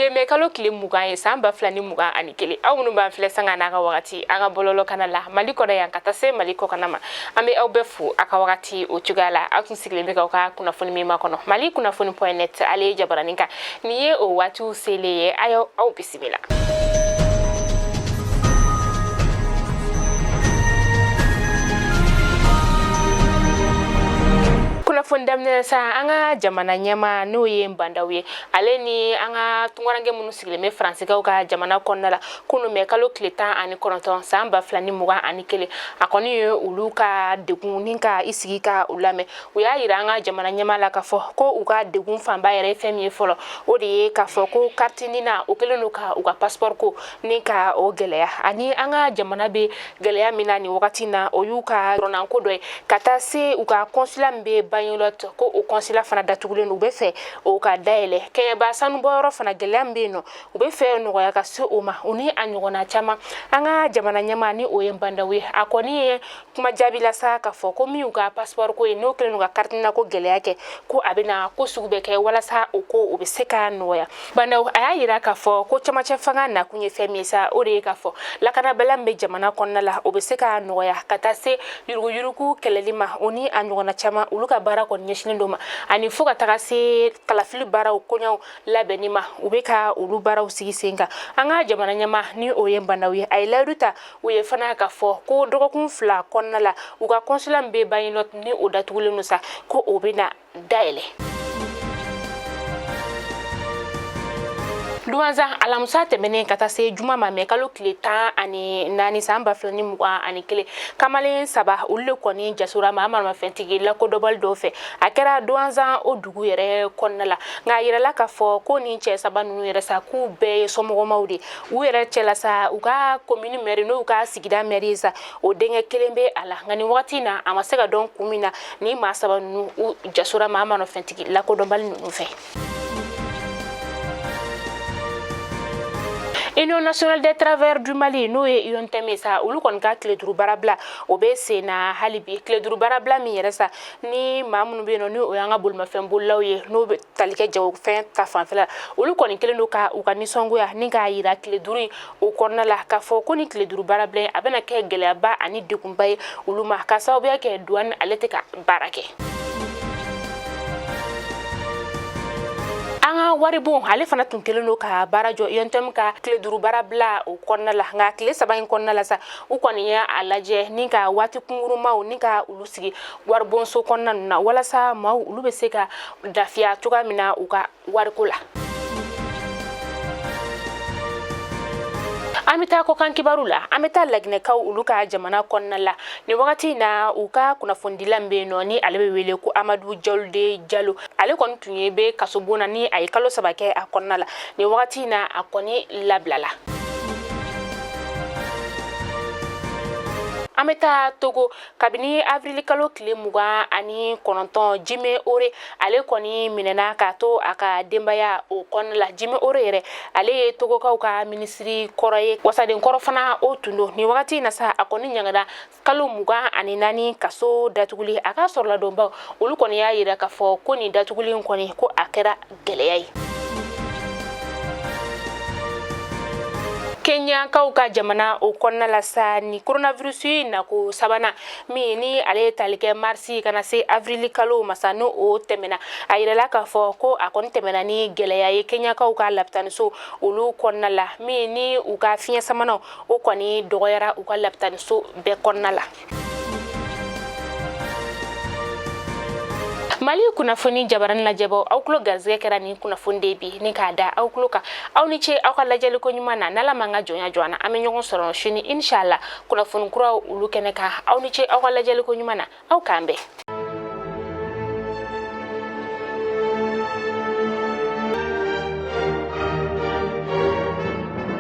Bi ye mɛ kalo tile 20 ye, san 2021. Aw minnu b'an filɛ sanga n'a ka wagati an ka bɔlɔlɔ kana la, Mali kɔnɔ yan ka taa se Mali kɔkana ma, an bɛ aw bɛɛ fo a ka wagati o cogoya la. Aw tun sigilen bɛ k'aw ka kunnafoni min makɔnɔ, Mali kunnafoni.net, ale ye jabaranin kan. Nin ye o waatiw selen ye. A y'aw aw bisimila. Kunnafoni daminɛ sa, an ka jamana ɲɛmaa, n'o ye Bah N'Daw ye, ale ni an ka tunkaranke minnu sigilen bɛ Faransikaw ka jamana kɔnɔna la, kunu mɛ kalo tile 19, san 2021, a kɔni ye olu ka degun ni ka i sigi ka u lamɛn. U y'a yira an ka jamana ɲɛmaa la k'a fɔ ko u ka degun fanba yɛrɛ ye fɛn min ye fɔlɔ, o de ye k'a fɔ ko carte NINA, o kɛlen don ka u ka passeport ko ni ka o gɛlɛya, ani an ka jamana bɛ gɛlɛya min na nin wagati na, o y'u ka ko dɔ ye, ka taa se u ka consulat min bɛ Banjul, ko o consulat fana datugulen don, u bɛ fɛ o ka dayɛlɛ. Kɛɲɛba sanubɔyɔrɔ fana, gɛlɛya min bɛ yen nɔ, u bɛ fɛ nɔgɔya ka se o ma, o ni a ɲɔgɔnna caman. An ka jamana ɲɛmaa, ni o ye Bah N'Daw ye, a kɔni ye kuma jaabi la sa k'a fɔ ko min y'u ka passeport ko ye, n'o kɛlen don ka carte NINA ko gɛlɛya kɛ, ko a bɛna ko sugu bɛɛ kɛ walasa o ko o bɛ se ka nɔgɔya. Bah N'Daw a y'a yira k'a fɔ ko camancɛ fanga nakun ye fɛn min ye sa, o de ye k'a fɔ lakanabaliya min bɛ jamana kɔnɔna la, o bɛ se ka nɔgɔya, ka taa se yuruguyurugu kɛlɛli ma, o ni a ɲɔgɔnna caman. Olu ka baara kɔni ɲɛsinnen don ma, ani fo ka taga se kalafili baaraw koɲaw labɛnni ma, u bɛ ka olu baaraw sigi sen kan. An ka jamana ɲɛmaa, ni o ye Bah N'Daw ye, a ye layidu ta u ye fana k'a fɔ ko dɔgɔkun 2 kɔnɔna la, u ka consulat min bɛ Banjul ni o datugulen don sa, ko o bɛna dayɛlɛ. Duwanza, alamisa tɛmɛnen ka taa se juma ma, mɛ kalo tile 14, san 2021, kamalen saba, olu de kɔni jasora maa maramafɛntigi lakodɔnbali dɔw fɛ. A kɛra Duwanza o dugu yɛrɛ kɔnɔna la. Nka a yirala k'a fɔ ko nin cɛ saba ninnu yɛrɛ sa, k'u bɛɛ ye somɔgɔmaw de u yɛrɛ cɛla sa. U ka commune maire, n'o ka sigida maire ye sa, o denkɛ kelen bɛ a la. Nka nin wagati na, a ma se ka dɔn kun min na ni maa saba ninnu u jasora maa maramafɛntigi lakodɔnbali ninnu fɛ. Union nationale des travailleurs du Mali, n'o ye UNTM ye sa, olu kɔni ka tile 5 baarabila, o bɛ sen na hali bi. Tile 5 baarabila min yɛrɛ sa, ni maa minnu bɛ yen nɔ, ni o y'an ka bolimafɛn bolilaw ye, n'o bɛ tali kɛ jagofɛn ta fanfɛla, olu kɔni kɛlen don ka u ka nisɔngoya ni k'a yira tile 5 in o kɔnɔna la k'a fɔ ko ni tile 5 baarabila in, a bɛna kɛ gɛlɛyaba ani degunba ye olu ma, ka sababuya kɛ douane ale tɛ ka baara kɛ. An ka waribon, ale fana tun kɛlen don ka baara jɔ UNTM ka tile 5 baarabila o kɔnɔna la. Nka tile 3 in kɔnɔna la sa, u kɔni ye a lajɛ ni ka waati kunkurumaw ni ka olu sigi waribonso kɔnɔna ninnu na, walasa maaw olu bɛ se ka lafiya cogoya min na u ka wariko la. An bɛ taa kɔkan kibaru la. An bɛ taa Laginɛkaw olu ka jamana kɔnɔna la nin wagati in na. U ka kunnafonidila min bɛ yen nɔ, ni ale bɛ wele ko Amadu Jawude Jalo, ale kɔni tun ye bɛ kasobon na, ni a ye kalo 3 kɛ a kɔnɔna la. Nin wagati in na, a kɔni labilala. An bɛ taa Togo. Kabini avril kalo tile 29, Jime Ore, ale kɔni minɛna k'a to a ka denbaya o kɔnɔna la. Jime Ore yɛrɛ, ale ye Togokaw ka minisiri kɔrɔ ye, wasaden kɔrɔ fana o tun don. Nin wagati in na sa, a kɔni ɲangana kalo 24 kaso datuguli. A ka sɔrɔladonbaw, olu kɔni y'a yira k'a fɔ ko nin datuguli in kɔni, ko a kɛra gɛlɛya ye. Kenyakaw ka jamana o kɔnɔna la sa, ni coronavirus nako sabanan min ni ale ye tali kɛ marisi ka na se avril kalo ma sa, n'o o tɛmɛna, a yirala k'a fɔ ko a kɔni tɛmɛna ni gɛlɛya ye Kenyakaw ka lapitaniso olu kɔnɔna la, min ni u ka fiɲɛ samanaw o kɔni dɔgɔyara u ka lapitaniso bɛɛ kɔnɔna la. Mali kunnafoni jabarani lajɛbaw, aw tulo garisɛgɛ kɛra nin kunnafoni de bi ni k'a da aw tulo kan. Aw ni ce aw ka lajɛli ko ɲuman na. N'Ala m'an ka jɔnya jɔ an na, an bɛ ɲɔgɔn sɔrɔ sini, inshallah, kunnafoni kuraw olu kɛnɛ kan. Aw ni ce aw ka lajɛli ko ɲuman na. Aw k'an bɛn.